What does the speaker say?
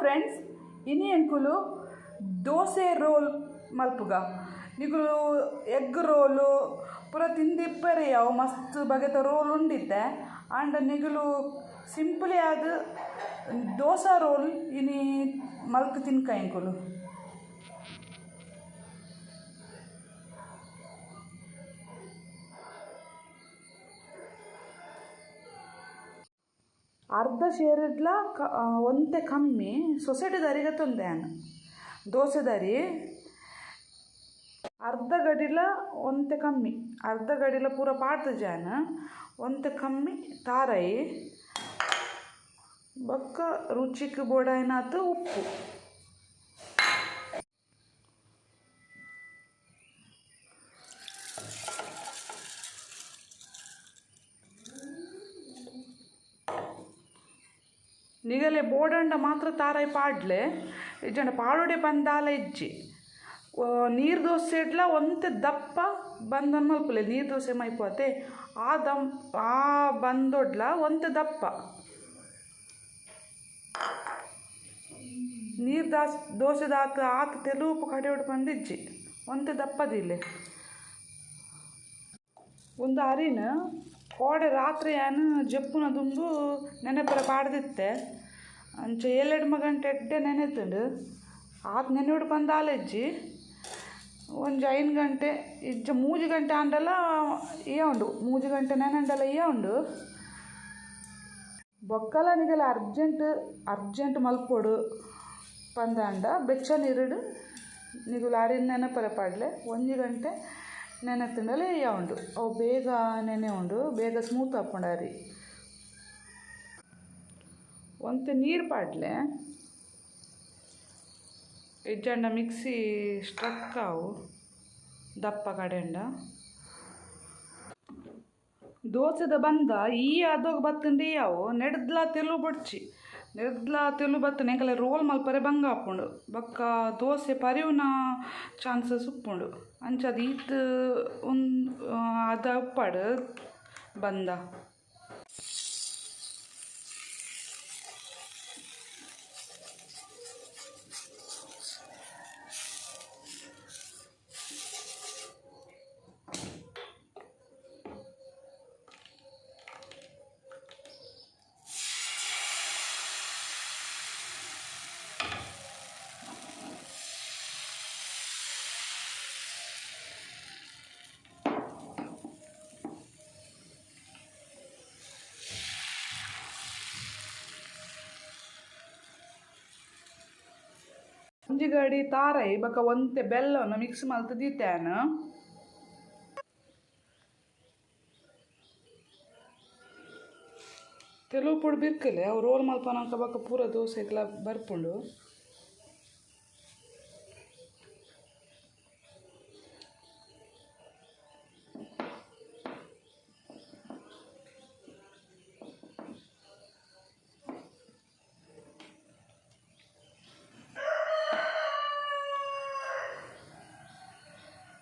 Friends, ಇನಿ ಎಂಕುಲು dosa role ಮಲ್ಪುಗ. ನಿಕುಲು ಎಗ್ ರೋಲು ಪೂರ ತಿಂದಿಪ್ಪರೆ ಅವು ಮಸ್ತ್ ಬಗೆತ ರೋಲ್ ಉಂಡಿತ್ತೆ. ಆಂಡ ನಿಗುಲು ಸಿಂಪಲಿ ಆದ್ ದೋಸೆ ರೋಲ್ ಇನಿ ಮಲ್ತ್ ತಿನ್ಕ ಎಂಕುಲು. ಅರ್ಧ ಶೇರಿಡ್ಲ ಒಂತೆ ಕಮ್ಮಿ ಸೊಸೈಟಿ ದಾರಿಗೆ ತೊಂದೆ ದೋಸೆದಾರಿ ಅರ್ಧ ಗಡಿಲ ಒಂತೆ ಕಮ್ಮಿ, ಅರ್ಧ ಗಡಿಲ ಪೂರ ಪಾಡ್ದು ಜಾನ ಒಂತೆ ಕಮ್ಮಿ ತಾರೈ ಬೊಕ್ಕ ರುಚಿಕ್ ಬೋಡಾಯಿನಾತ್ ಉಪ್ಪು. ನಿಗಲೆ ಬೋಡಂಡ ಮಾತ್ರ ತಾರೈ ಪಾಡ್ಲೆ, ಇಜ್ಜಂಡ ಪಾಡೋಡೆ ಬಂದಾಲ ಇಜ್ಜಿ. ನೀರು ದೋಸೆ ಇಡ್ಲ ಒಂತೆ ದಪ್ಪ ಬಂದನ್ ಮಲ್ಪುಲೆ, ನೀರು ದೋಸೆ ಮೈಪೋತೆ ಆ ದಮ್ ಆ ಬಂದೊಡ್ಲ ಒಂತೆ ದಪ್ಪ ನೀರು ದೋಸೆದಾತ ಆತ ತೆಲುಪು ಕಡೆಯೋಡು ಬಂದಿಜ್ಜಿ, ಒಂತೆ ದಪ್ಪದಿಲ್ಲೆ. ಒಂದು ಅರಿನ ಕೋಡೆ ರಾತ್ರಿ ಯಾನು ಜಪ್ಪುನ ದುಂಬು ನೆನೆಪುರ ಪಾಡ್ದಿತ್ತೆ. ಅಂಚ ಏಳೆಡ್ಮ ಗಂಟೆ ಎಡ್ಡೆ ನೆನೆತುಂಡು. ಆತ್ ನೆನೆಯೋಡು ಬಂದಾಲೆಜ್ಜಿ ಒಂಜಿ 5 ಗಂಟೆ ಇಜ್ಜ 3 ಗಂಟೆ ಆಂಡಲ ಇಯ ಉಂಡು, 3 ಗಂಟೆ ನೆನಂಡಲ ಇಯ ಉಂಡು. ಬೊಕ್ಕಲ ನಿಗಲ ಅರ್ಜೆಂಟ್ ಅರ್ಜೆಂಟ್ ಮಲ್ಪೊಡು ಪಂದಾಂಡ ಬೆಚ್ಚ ನೀರುಡು ನಿಗುಲು ಅರಿನ ನೆನಪರೆ ಪಾಡ್ಲೆ 1 ಗಂಟೆ ನೆನೆತುಂಡಲ ಇಯ ಉಂಡು. ಅವು ಬೇಗ ನೆನೆ ಉಂಡು, ಬೇಗ ಸ್ಮೂತ್ ಆಪುಂಡು ಅರಿ. ಒಂತೆ ನೀರು ಪಾಡ್ಲೆ, ಇಜ್ಜಂಡ ಮಿಕ್ಸಿ ಸ್ಟ್ರಕ್ ಆವು ದಪ್ಪ ಕಡೆಂಡ. ದೋಸೆದ ಬಂದ ಈ ಅದೋಗ ಬತ್ತಂಡು ಯಾವು ನೆಡ್ದ್ಲ ತೆಲು ಬೊಡ್ಚಿ, ನೆಡ್ದ್ಲ ತೆಲು ಬತ್ತಂಡು ಎಂಕಲೆ ರೋಲ್ ಮಲ್ಪರೆ ಬಂಗ ಆಪುಂಡು, ಬೊಕ್ಕ ದೋಸೆ ಪರಿವುನ ಚಾನ್ಸಸ್ ಉಪ್ಪುಂಡು. ಅಂಚ ಅದು ಈತ್ ಅದ ಉಪ್ಪಾಡು ಬಂದ. ಒಂಜಿ ಗಡಿ ತಾರೈ ಬೊಕ್ಕ ಒಂತೆ ಬೆಲ್ಲವನ್ನು ಮಿಕ್ಸ್ ಮಲ್ತ್ ದೀತೇನ. ತೆಲುವು ಪೊಡಿ ಬಿರ್ಕಲೆ ಅವು ರೋಲ್ ಮಲ್ಪನಂಕ ಬೊಕ್ಕ ಪೂರ ದೋಸೆಗ್ಲ ಬರ್ಪುಂಡು.